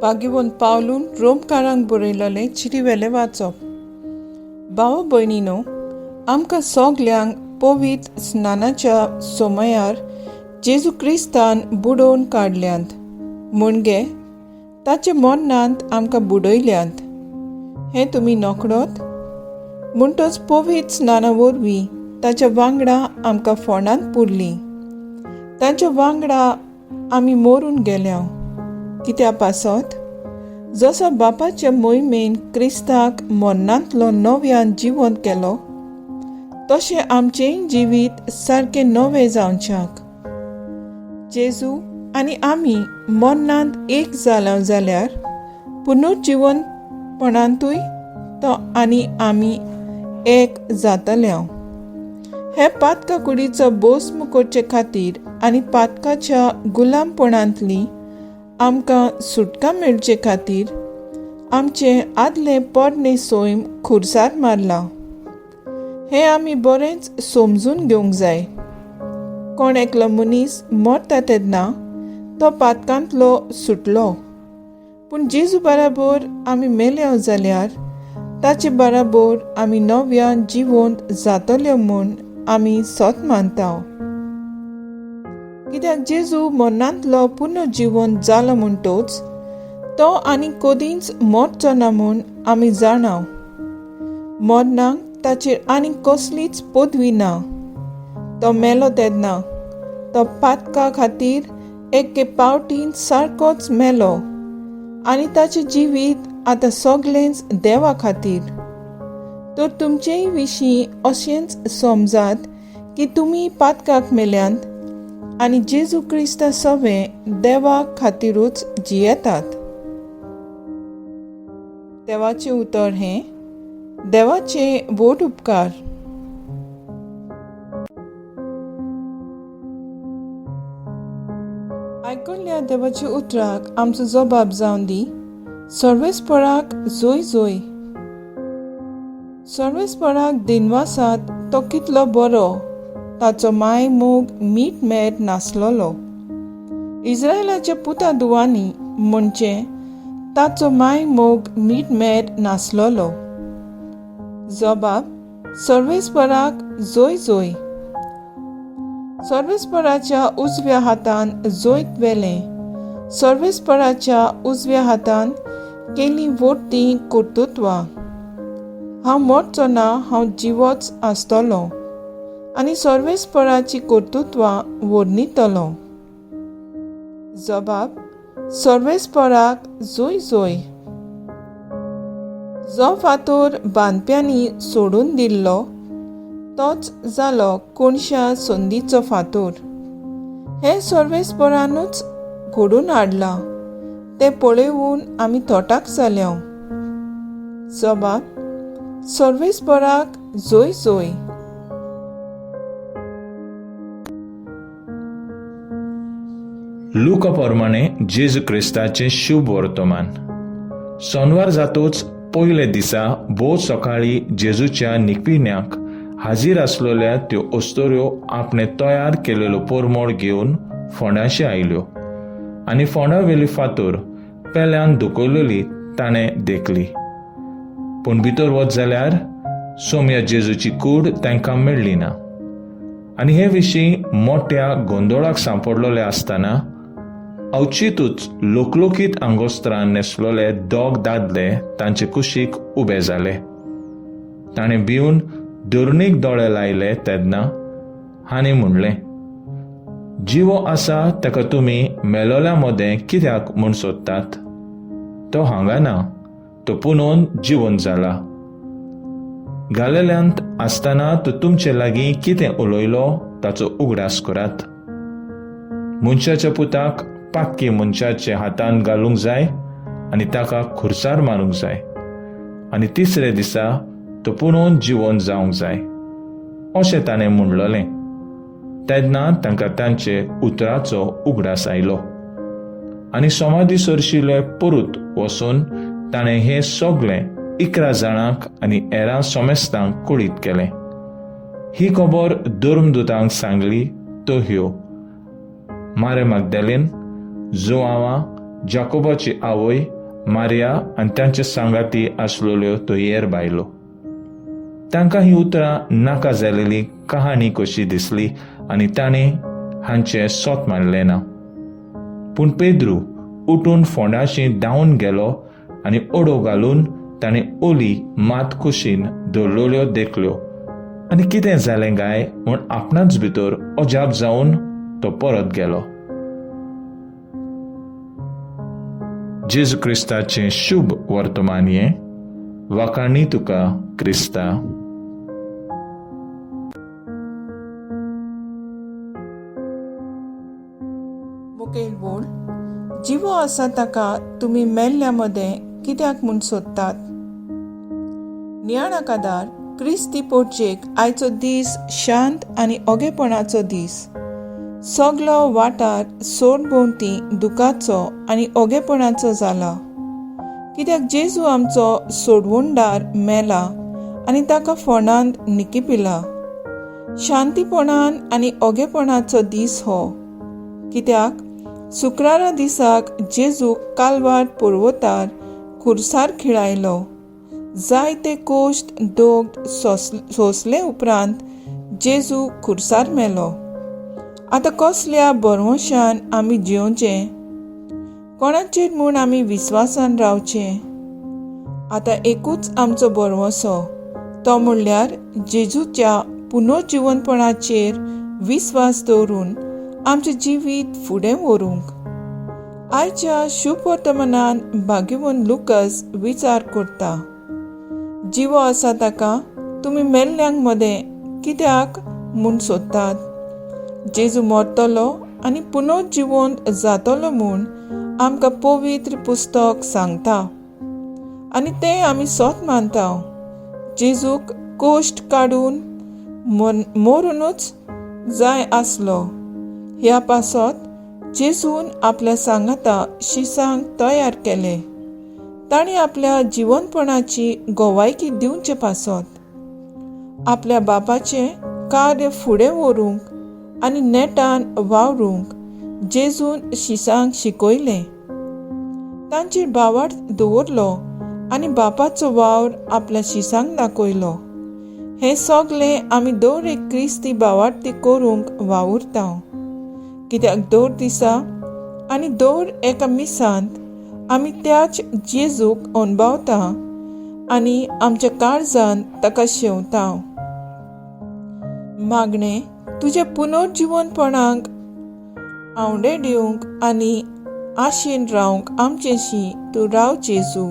भाग्यवंत पावलून रोमकारांक बरयलेलें चिरीवेलें वाचप. भाव भयणीनो, आमकां सगल्यांक पवित्र स्नानाच्या समयार जेजू क्रिस्तान बुडोवन काडल्यांत, म्हणजे ताचे मरणांत आमकां बुडयल्यांत. हें तुमी नकळत? म्हणटच पवित्र स्नाना वरवीं ताच्या वांगडा आमकां फोंडांत पुरलीं. तांच्या वांगडा आमी मरून गेल्या. कित्या पासत? जसो बापाचे मोहिमेन क्रिस्ताक मरणांतलो नव्यान जिवंत केलो, तशें आमचेंय जिवीत सारकें नवें जावच्याक. जेजू आनी आमी मरणांत एक जाल्या जाल्यार पुनर्जिवंतपणांतूय तो आनी आमी एक जातले. हे पातका कुडीचो भस्म करचे खातीर आनी पातकाच्या गुलामपणांतली आमकां सुटका मेळचे खातीर आमचें आदलें पोरणें सैम खुर्सार मारलां. हें आमी बरेंच समजून घेवंक जाय. कोण एकलो मनीस मरता तेन्ना तो पातकांतलो सुटलो, पूण जेजू बराबर आमी मेले जाल्यार ताचे बराबर आमी नव्यान जिवंत जातले म्हूण आमी सत मानता. कित्याक जेजू मरणांतलो पुनर्जिवंत जालो म्हणटोच तो आनी कदींच मरचो ना म्हूण आमी जाणा. मरणाक ताचेर आनी कसलीच पदवी ना. तो मेलो तेन्ना तो पातका खातीर एके पावटीन सारकोच मेलो आनी ताचें जिवीत आतां सगळेंच देवा खातीर. तर तुमचेय विशीं अशेंच समजात की तुमी पातकाक मेल्यांत आनी जेजू क्रिस्ता सवें देवा खातीरूच जियेतात. देवाचें उतर हें. देवाचे व्हड उपकार. आयकल्ल्या देवाच्या उतराक आमचो जबाब जावन दी. सर्वेस्पराक जोय जोय. सर्वेस्पराक दिनवासात, तो कितलो बरो, ताचो माय मोग मीठ मेर नासलोलो. इस्रायलाच्या पुता दुवांनी म्हणचे ताचो माय मोग मीठ मेर नासलोलो. जबाब सर्वेस्पराक जोय जोय. सर्वेस्पराच्या उजव्या हातान जैत व्हेलें. सर्वेस्पराच्या उजव्या हातान केलीं व्हडलीं कर्तृत्वां. हांव मरचो ना, हांव जिवोच आसतलो आनी सर्वेस्पराची कर्तृत्वां वर्णितलो. जबाब सर्वेस्पराक जोय जोय. जो फातोर बांदप्यांनी सोडून दिल्लो तोच जालो कोणशा संदीचो फातोर. हें सर्वेस्परानूच घडून हाडलां, तें पळोवन आमी थोटाक जाल्या. जबाब सर्वेस्पराक जोय जोय. लुका प्रमाणे जेजू क्रिस्ताचें शुभ वर्तमान. सोनवार जातोच पयले दिसा भोव सकाळी जेजूच्या निकपिण्याक हाजीर आसलेल्या त्यो अस्तोऱ्यो आपणे तयार केलेलो परमळ घेवन फोंडाशी आयल्यो आनी फोंडा वेली फातोर पेल्यान दुखयलेली ताणें देखली. पूण भितर वच जाल्यार सोम्या जेजूची कूड तांकां मेळ्ळी ना. आनी हे विशीं मोठ्या गोंदोळाक सांपडलेले आसतना अवचितूच लोकलोकीत आंगोस्त्रान न्हेसलेले दोग दादले तांचे कुशीक उबे जाले. ताणें भिवन धरणीक दोळे लायले तेन्ना हांणी म्हणलें, जिवो आसा ताका तुमी मेलोल्या मदें कित्याक म्हूण सोदतात? तो हांगा ना, तो पुनोन जिवन जाला. गालेल्यांत आसतना तो तुमचे लागीं कितें उलयलो ताचो उगडास करात. मनशाच्या पुताक पातकी मनशाचे हातान घालूंक जाय आनी ताका खुर्सार मारूंक जाय आनी तिसरे दिसा तो पुनोन जिवन जावंक जाय, अशें ताणें म्हणलेलें. तेन्ना तांकां तांचे उतराचो उगडास आयलो आनी समाधी सरशिले परत वचून ताणें हें सगळें 11 जाणांक आनी हेरां समेस्तांक कळीत केलें. ही खबर धर्मदुतांक सांगली तो ह्यो मारे मागदेलीन, जुआंवा जाकोबाची आवय मारिया आनी तांचे सांगाती आसलेल्यो त्यो हेर बायलो. तांकां ही उतरां नाका जालेली कहाणी कशी दिसली आनी ताणें हांचें सोत मानलें ना. पूण पेद्रू उठून फोंडाशी धांवन गेलो आनी ओडो घालून ताणें ओली मात कुशीन दवरलेल्यो देखल्यो आनी कितें जालें काय म्हूण आपणाच भितर अजाप जावन तो परत गेलो. जेजू क्रिस्ताचें शुभ वर्तमान हें. वाखाणी तुका क्रिस्ता. मुखेल बोल, जिवो आसा ताका तुमी मेल्ल्या मदें कित्याक म्हूण सोदतात? नियाळाकादार क्रिस्ती पोटजेक आयचो दीस शांत आनी ओगेपणाचो दीस. सगलो वाठार सोडभोंवती दुखाचो आनी ओगेपणाचो जाला, कित्याक जेजू आमचो सोडवणदार मेला आनी ताका फोंडांत निकिपिला. शांतीपणान आनी ओगेपणाचो दीस हो, कित्याक शुक्रारा दिसाक जेजूक कालवार पर्वतार खुर्सार खिळायलो. जायते कोश्ट दोग सोंसले उपरांत जेजू खुर्सार मेलो. आतां कसल्या भरवंशान आमी जियोवचें? कोणाचेर म्हूण आमी विस्वासान रावचें? आतां एकूच आमचो भरवंसो, तो म्हणल्यार जेजूच्या पुनर्जिवनपणाचेर विस्वास दवरून आमचें जिवीत फुडें व्हरूंक. आयच्या शुभवर्तमानान भाग्यवंत लुकस विचार करता, जिवो आसा ताका तुमी मेल्ल्यांक मदें कित्याक म्हूण सोदतात? जेजू मरतलो आनी पुनर्जिवंत जातलो म्हूण आमकां पवित्र पुस्तक सांगता आनी तें आमी सोत मानता. जेजूक कोश्ट काडून मरुनूच जाय आसलो. ह्या पासत जेजून आपल्या सांगाता शिसांक तयार केले. तांणी आपल्या जिवनपणाची गोवायकी दिवचे पासत आपल्या बापाचें कार्य फुडें व्हरूंक आनी नेटान वावरूंक जेजून शिसांक शिकयलें. तांचेर भावार्थ दवरलो आनी बापाचो वावर आपल्या शिसांक दाखयलो. हें सगलें आमी दर एक क्रिस्ती भावार्थी करूंक वावुरता, कित्याक दर दिसा आनी दर एका मिसांत आमी त्याच जेजूक अणभवता आनी आमच्या काळजान ताका शेवता. मागणें, तुज्या पुनर्जिवनपणाक आवडे दिवंक आनी आशेन रावंक आमचेशी तूं राव जेजू.